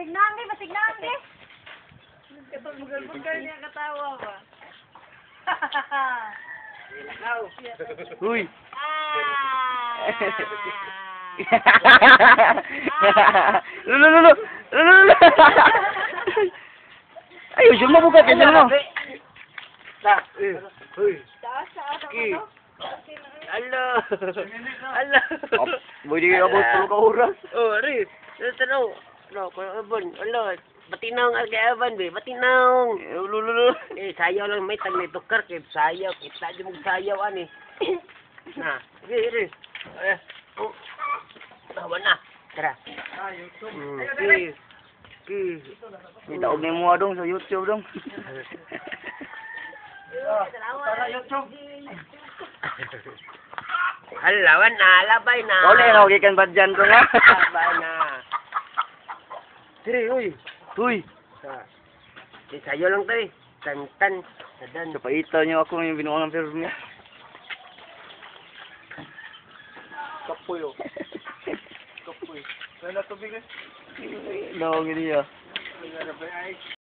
Basig na, ang basig na, ang Kapag magalbugal niya katawa ba? Uy. Ah! Lulu, lulu, lulu, lulu. Ay, usul mo buka kay mo. Ta. Eh. Uy. Taas, taas ako Ki. to. Ala. Ala. Pwede abot tulo ka oras. Oh, ari. Tanaw. No, ko abon. Ala, batinaw ang kay aban be, batinaw. Eh, lulu, lulu. Eh, sayaw lang may tag tukar kay sayaw, kita di mong sayaw ani. Na, ri ri. Eh, oh. Tawa na. Tara. Ki. Ki. Itaog ni mo dong sa YouTube dong. Hala, na, labay na. Wala na okay kan badyan ko nga. Labay na. Tiri, uy. Uy, Sa. Di sayaw lang tayo. Tan tan. Tadan. sa paita niyo ako yung binuang ang pero niya. Kapoy oh. Kapoy. Wala tubig eh. No, gini ya. Wala na ba ay.